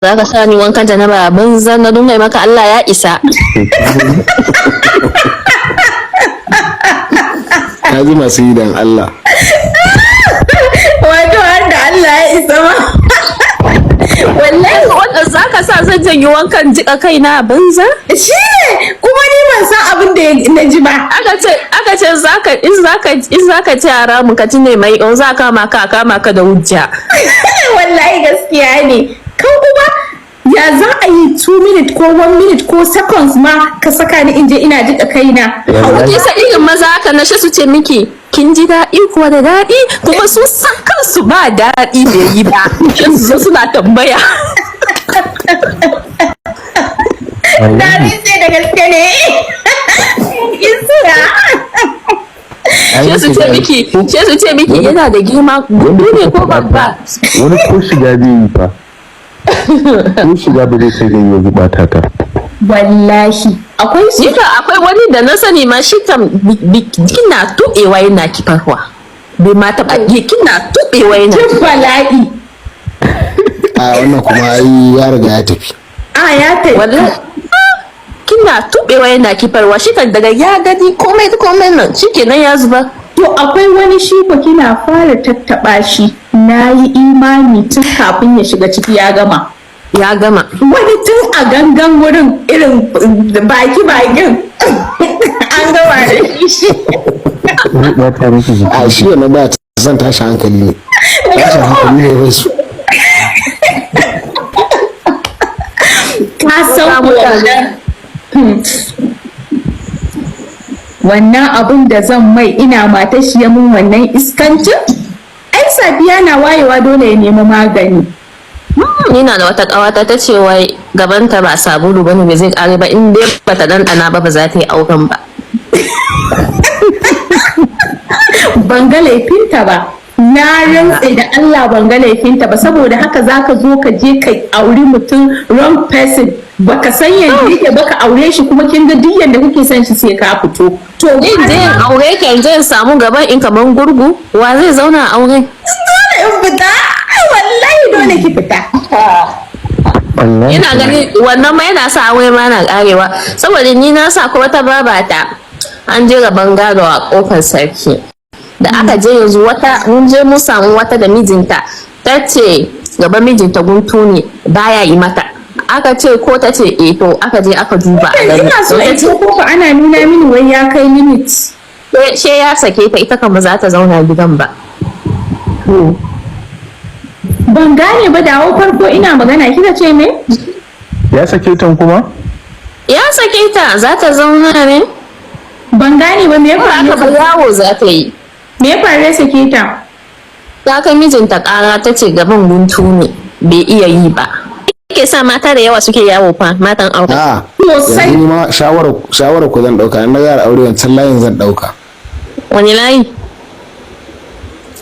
Za ka sa ni wankan janaba banza na dunga maka Allah ya isa. Ka ji masu yi dan Allah. Wato har da Allah ya isa ma. Wallahi. Wannan za ka sa zan janyi wankan jika kaina a banza? Shi ne kuma ni ban san abin da na ji ba. Aka ce zaka in zaka in zaka ci haramun ka ci ne mai in za ka kama ka kama ka da hujja. Wallahi gaskiya ne. Kan kuma ya za a yi 2 minute ko 1 minute ko seconds ma ka saka ni in je ina jika kaina? Wallahi. Kisa irin maza haka na shi su ce miki kin ji daɗi kuwa da daɗi, kuma su san kansu ba daɗi bai yi ba, shi su zo suna tambaya. Na Wallahi. rantse da gaske ne. Isra. Ai, Shi su ce miki shi su ce miki yana da girma wanda gudu ne kuka ko faɗa babba. fa, wani ko shiga zai yi fa, ko shiga ba zai sai zai yi gubata ta. Wallahi. Akwai su. Ni kam akwai wani da na sani ma, shi kam kina tuɓewa yana kifarwa, bai ma taɓa kina tuɓewa yana Jin bala'i. A wannan kuma ai ya riga ya tafi. A ya tafi. Wallahi kina tuɓewa yana kifarwa, shi kan daga ya gani komai komai nan shikenan ya zuba. To akwai wani shi ko kina fara tattaɓa shi, na yi imani tun kafin ya shiga ciki ya gama. Ya gama. Wani tun a gangan wurin irin baki bakin an gama da shi. Zai ɓata miki jiki. A shi wannan ba ta son tashi hankali ne, tashin hankali ne bai su. Ka san ko wannan abun da zan mai ina matar shi ya mun wannan iskancin? Ai safiya na wayewa dole ya nemi magani. Ina da wata ƙawata ta ce wai gabanta ba sabulu bane bai zai ƙare ba, in dai bata ɗanɗana ba ba za ta yi auren ba. Ban ga laifinta ba, na rantse da Allah ban ga laifinta ba, saboda haka zaka zo ka je ka auri mutum, wrong person, baka san yadda yake ba, ka aure shi, kuma kin ga duk yanda kuke son shi sai ka fito to. In je in aure ka yanzu in samu gaban in kaman gurgu, wa zai zauna a aure? Dole in fita, wallahi dole ki fita. Wallahi. Ina gani wannan ma yana sa aure ma na karewa, saboda ni na sa ko wata babata an je gaban gado a kofar sarki da aka je yanzu, wata mun je mun samu wata da mijinta, ta ce gaban mijinta guntu ne baya yi mata, aka ce ko ta ce eh, to aka je aka duba a gani. Ina so To ta in ce ce ko ana nuna mini wai ya kai limit. She ya sake ta, ita kan ba za ta zauna gidan ba. Ban gane ba, dawo farko ina magana kika ce me? Ya sake ta kuma. Ya sake ta, za ta zauna ne? Ban gane ba, me ya Ba faru? aka ba yawo za ta yi. Me ya faru ya sake ta? Ta kai mijinta kara, ta ce gaban guntu ne bai iya yi ba. Yake sa mata da yawa suke yawo fa, matan aure. A Sosai. yanzu ni ma shawara ku zan dauka, na gara aure wancan layin zan dauka. Wani layi?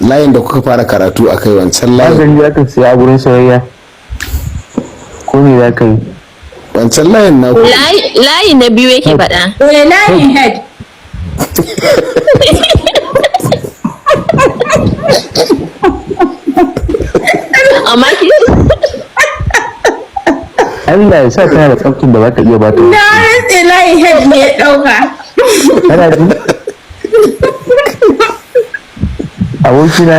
Layin da kuka fara karatu a kai, wancan layin. Magani za ka siya a gurin soyayya ko me za ka yi? Wancan layin na ku. Layi na biyu yake faɗa. Eh, layin head. Amma ki Allah ya sa tana da tsaftin da za ka iya ba ta. Na rantse layin head ne ya dauka. Kana ji abokina?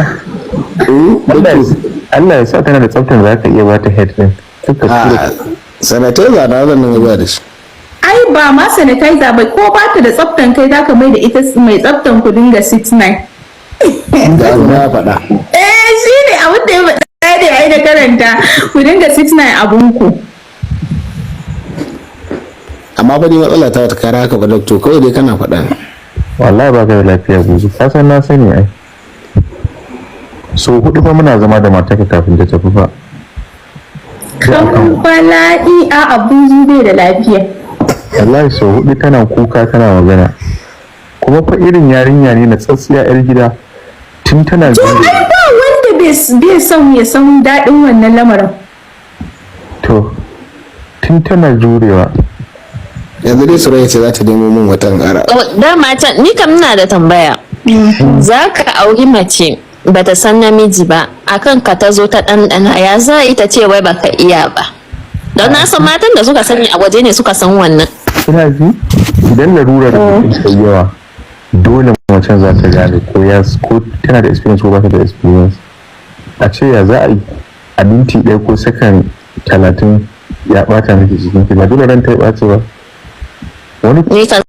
Allah ya sa tana da tsaftin da za ka iya ba ta head din. Suka tura. A sanitizer na zan nuna ba da shi. Ai ba ma sanitizer ba, ko ba ta da tsaftan kai zaka mai da ita mai tsaftan, ku dinga 69. Da abu na faɗa. Eh, shi ne abin da ya faɗa ne ai da karanta, ku dinga 69 abun ku. Amma ba ni matsala ta ta kara haka ba, doctor, kawai dai kana faɗa ne. Wallahi ba ka da lafiya gobe, ka san na sani ai. So hudu fa muna zama da matarka kafin ta tafi fa. Kan bala'i, a abuzu bai da lafiya. Wallahi so hudu tana kuka tana magana, kuma fa irin yarinya ne na tsatsiya yar gida tun tana To jure. ai ba wanda bai son ya san daɗin wannan lamarin. To tun tana jurewa. Yanzu dai Suraya ce za ta nemo min watan ƙara. Dama can ni kam ina da tambaya. Za ka auri mace bata san namiji ba, akan ka ta zo ta ɗanɗana, ya za a ita ce wai baka iya ba? Don na san matan da suka sani a waje ne suka san wannan. Kina ji, idan larurar mutum ta yi yawa, dole macen za ta gane ko ya ko tana da experience ko ba ta da experience. A ce ya za a yi a minti 1 ko sakan 30 ya bata miki jikin ki, ba dole ran ta ya ɓace ba wani. Ni kan